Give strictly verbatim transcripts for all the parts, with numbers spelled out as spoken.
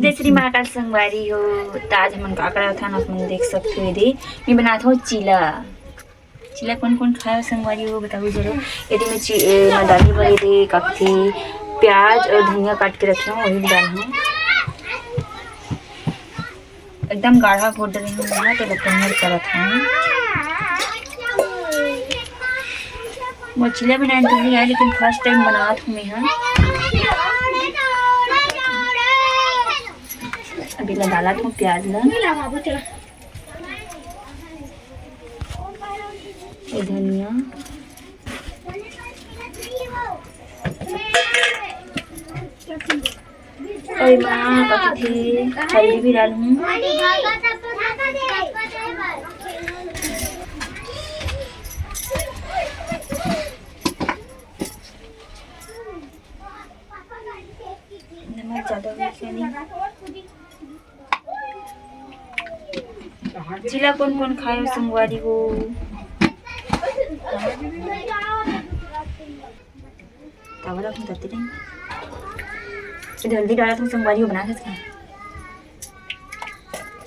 जय श्री महाकाल संगवारी हो। त आज हमन का करत हन, आप मन देख सकत हो, एदे मैं बनात हव चीला। चीला कोन कोन खाय संगवारी हो, बताओ जरूर। एदे मैं ची-, ए, मैं डाले बर एदे का कथे, प्याज अउ धनिया काट के रखे हव, वही डालहूँ। एकदम गाढ़ा घोट डरे हूँ ना, तो लपेट करत हूँ। मोर चीला बनाए बर नइ आय, लेकिन first time बनात हूँ मैं ह। अभी ला डालत हूँ प्याज ला, ये धनिया। ओय माँ, का कथे, हल्दी भी डालहूँ। नमक ज्यादा हो गया नहीं? चीला कोन कोन खाय संगवारी हो? तावा रखूं ताते नहीं। ये हल्दी डालत हूँ संगवारी हो, बना सकते हैं।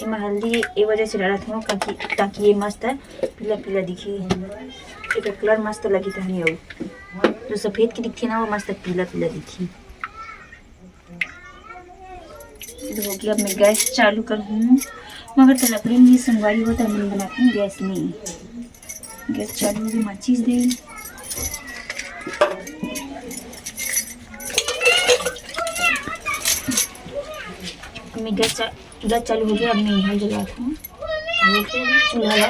एमा हल्दी ए वजह से डालत हूँ, ताकि, ताकि ये मस्त पीला पीला दिखे। एकर colour मस्त लगी तहनी, अउ जो सफेद के दिखथे ना, वो मस्त पीला पीला दिखथे। ये हो गया, अब मैं गैस चालू करहूँ। मगर तो लकड़ी नहीं संगवारी हो, तो हम बनाते हैं गैस में। गैस चालू हो गई, माचिस दे। मैं गैस चा-, गैस चालू हो गया, अब मैं यहाँ जलाती हूँ। अब फिर चूल्हा ला।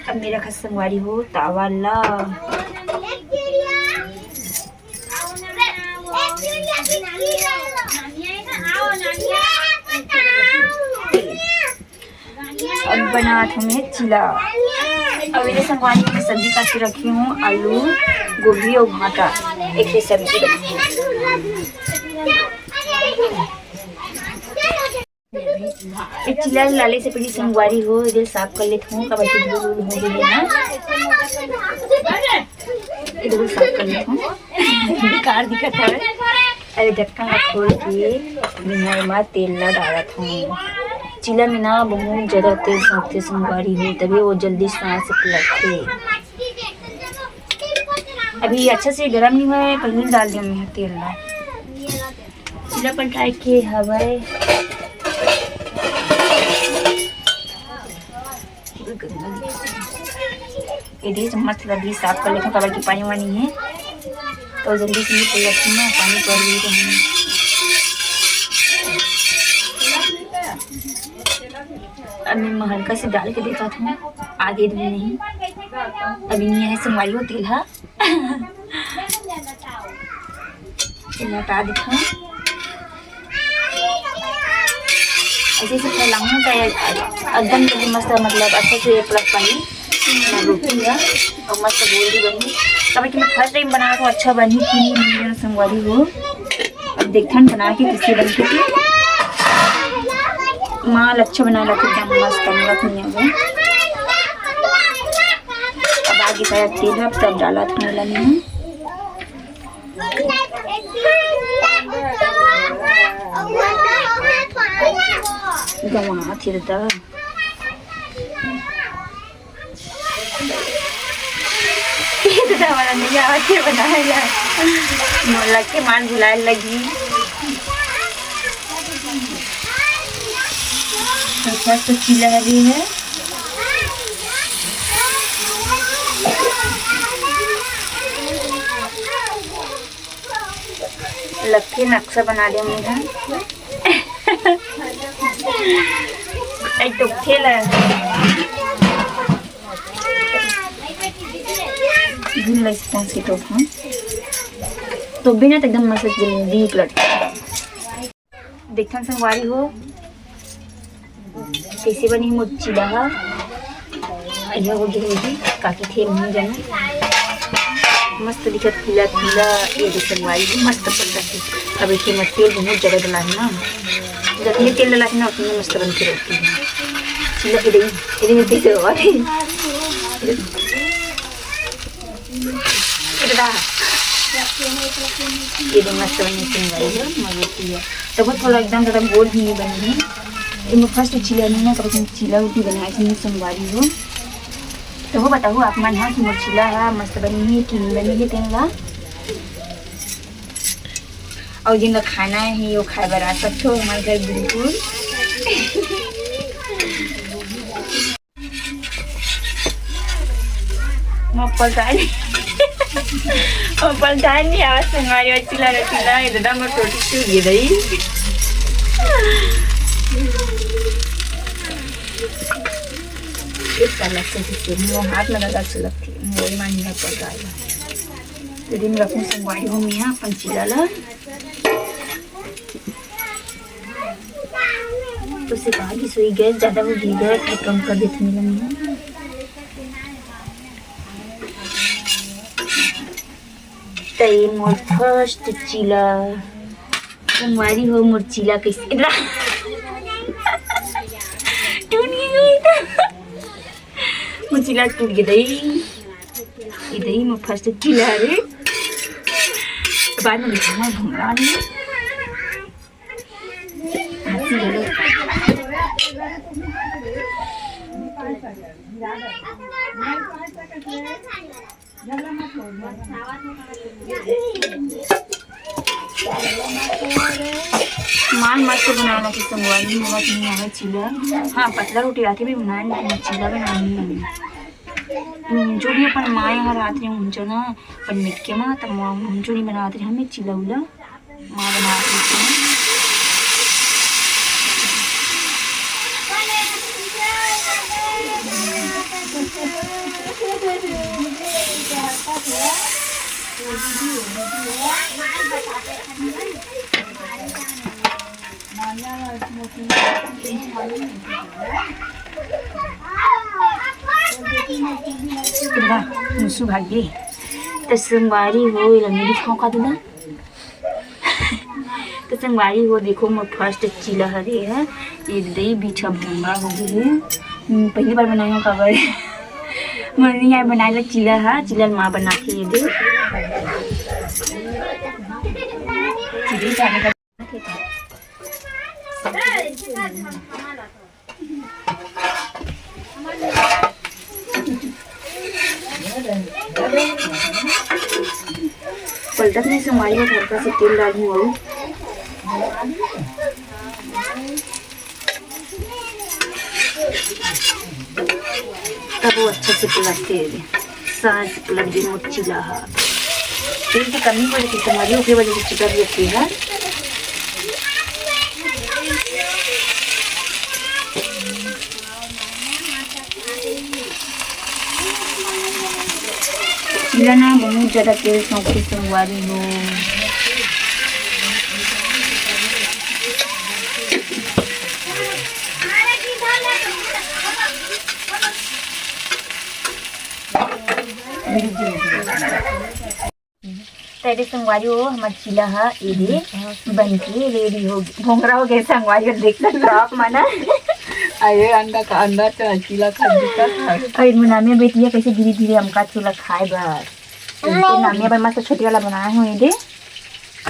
अब मेरा खस संगवारी हो तावा ला। अब बनात हूँ मैं चीला। अब ये संगवारी में सब्जी काट के रखी हूँ, आलू, गोभी और भाटा, एक ही सब्जी बनाई हूँ। ये चीला लाले से पहले संगवारी हो, इधर साफ कर लेत हूँ, काबर कि धूल उल हो गई है ना। इधर साफ कर लेत हूँ, बेकार दिखत है। अरे ढक्कन ला खोल के बिहार में तेल ला डालत हूँ। चीला में ना बहुत ज्यादा तेल सौंपथे संगवारी हो, तभी वो जल्दी सांस पलटथे। अभी अच्छा से गरम नहीं हुआ है, पहले डाल दिया मैं तेल ला। चीला पलटाए के हवय। ये दे चम्मच ला भी साफ कर लेथन, काबर कि पानी वानी है, तो जल्दी से नहीं पलटती ना, पानी पड़ गई तो हम। अब मैं हल्का से डाल के देखत हूँ, आगे भी नहीं। अभी नहीं है संगवारी हो तेल हा। ये हटा देथन। ऐसे से फैलाऊँ तो एकदम जल्दी मस्त, मतलब, अच्छा से पलट पाही। मैं रोटी है और मस्त गोल भी बनी। काबर कि मैं first time बना रहा हूँ, अच्छा बनी कि नहीं बनी, संगवारी हो। अब देखथन बना के कैसे बनथे। माँ अच्छा बना रखे, एकदम मस्त, अमृत नहीं है। अब आगे का तेल है, तब डाला था मिला नहीं। गंवा फिर दा। ये तो हमारा नहीं आवा के बनाए ला। मोला के मान भुलाए लगी। तो first तो चीला हरी है। लगथे नक्शा बना दे मेरा। एक तो खेल है। भूल लग सकता है तो हम। तो बिना तो एकदम मस्त जल्दी पलट। देखथन संगवारी हो, कैसे बनी मोर चीला हा। अइहा वो गिर होगी, काकी थे नहीं जाना। मस्त दिखत पीला पीला, ये दे संगवारी हो, मस्त पलटा है। अब एक मत तेल बहुत ज्यादा डला है ना, जितने तेल डला है ना, उतने मस्त बन के रहती है। चीला के दही, ये दही में पीसे हुआ है। ये तो दा। ये दे मस्त बनी संगवारी हो, मजे की हो। तब थोड़ा एकदम ज्यादा गोल भी नहीं बनी है। ये मैं फर्स्ट चीला नहीं ना, तब तुम चीला रोटी बनाए थे संगवारी हो। तो वो बताओ आप मन हा कि मोर चीला हा मस्त बनी है कि नहीं बनी है तेन ला। और जिन ला खाना है वो खाए बर आ सकते हो हमारे घर बिल्कुल। मैं पलटाई, मैं पलटाई नहीं आवाज संगवारी और चिल्ला रहे चिल्ला इधर मैं टोटी छू ये दई। इस साल लगते थे, मुझे हाथ में लगा से लगती है, मुझे मानी नहीं पलटाई। तो दिन रखूँ संगवारी हो मियाँ अपन चिल्ला ला। तो सिखा दी सोई गैस ज्यादा हो गई, गैस कम कर देते मिलन में। तई मोर फर्स्ट चिला, तुम्हारी हो मोर चिला कैसे ला? टूट गई तो मोर चिला टूट गई दई। ये दई मोर फर्स्ट चिला रे। बाद में दिखाऊंगा घुमरा नहीं। माल मस्त बनाना कि संगवारी मोला नहीं आवे चिला। हाँ, पतला रोटी आके भी बनाए, लेकिन चिला बनानी नहीं। हम्म, जो भी अपन माए हर आत रहे उनचो ना, अपन मिटके मा तब उनचो नहीं बनात रहे हमें चिला उला। माँ बना देती हूँ। मुसु भागी। तो संगवारी हो, ये लंगड़ी खाओ का दूना। तो संगवारी हो, देखो, मोर फर्स्ट चिला हरे है, ये दे बीच ह भंगा हो गए है। हम्म, पहली बार बनाए हो काबर? मोर नहीं आए बनाए ला चिला हा, चिला माँ बना के ये दे। चिली खाने का पलटत नहीं संगवारी हो, हल्का सा तेल डालूं और तब वो अच्छा से पलटते हैं। सास लग गई मोर चिला हा। तेल की कमी पड़ गई तुम्हारी, ओकरे वजह से चिपक जाती है। चिला ना बहुत ज्यादा तेल सौंपे संगवारी हो। तेरे संगवारी हो, हमर चिला हा एदे बन के रेडी हो गे, भोंगरा हो गए संगवारी हो, देख सकते हो आप मना। अरे अंडा का, अंडा तो चिला का दिखा था। अरे मुनामी बेटिया कैसे धीरे धीरे हमका चूल्हा खाए बर। तो नामिया बर मस्त छोटी वाला बनाए हो एदे,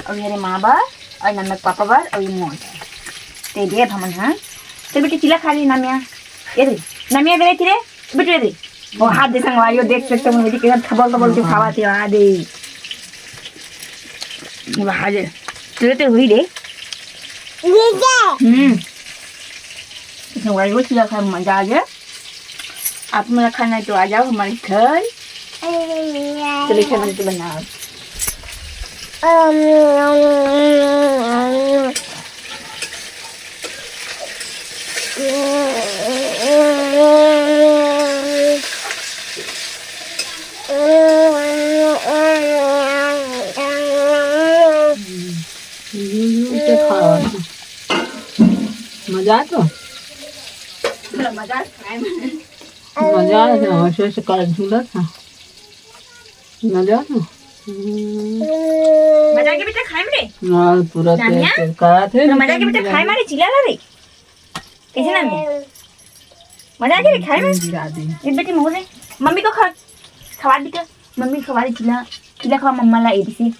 और मेरे माँ बर, और नन्ना के पापा बर, और ये मोर। ते दे अब हमन हा। चल बेटी चिला खा ली नामिया। ये दे नामिया दे रे। बेटू रे, वो हाथ दे संगवारी हो, देख सकते हो, मुझे कैसे थबल थबल के खावा थे, आ दे। वो हाथ दे। तेरे ते हुई दे। हम्म। संगवारी हो, चिला खाए मजा आ जाए। आप मेरा खाना है तो आ जाओ हमारे घर। चलो, खाना तो बनाओ। यू, यू, इसे खाओ। मजा आ तो? मजा आ खाए में। मजा आ गया, ऐसे, ऐसे कर झूला था। मजा आ गया। मजा आ गया बेटा खाए में रे। हाँ, पूरा नानिया? तेल, तेल करा थे, पूरा मजा आ गया बेटा खाए में रे, चिला ला रे। कैसे नाम है? मजा आ गया रे खाए में? गिरा दी। ये बेटी मोर रे। मम्मी को खा, खवा दी का? मम्मी खवा दी चिला। चिला खवा मम्मा ला एदे से।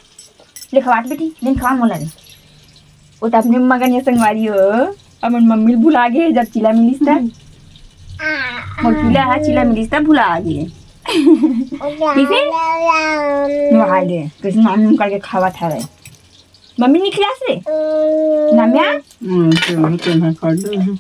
ले खवात बेटी, ले खवा मोला रे। ओ त अपने मगन ये संगवारी हो। अपन मम्मी ल भुला गे जब चिला मिलिस त। मोर चिला हा चिला मिलिस त भुला गे। किसे? नहाय ले, कैसे नाम करके खावत हवे। मम्मी निकलास रे? नाम्या? हम्म, चलो, चलो, कर दो।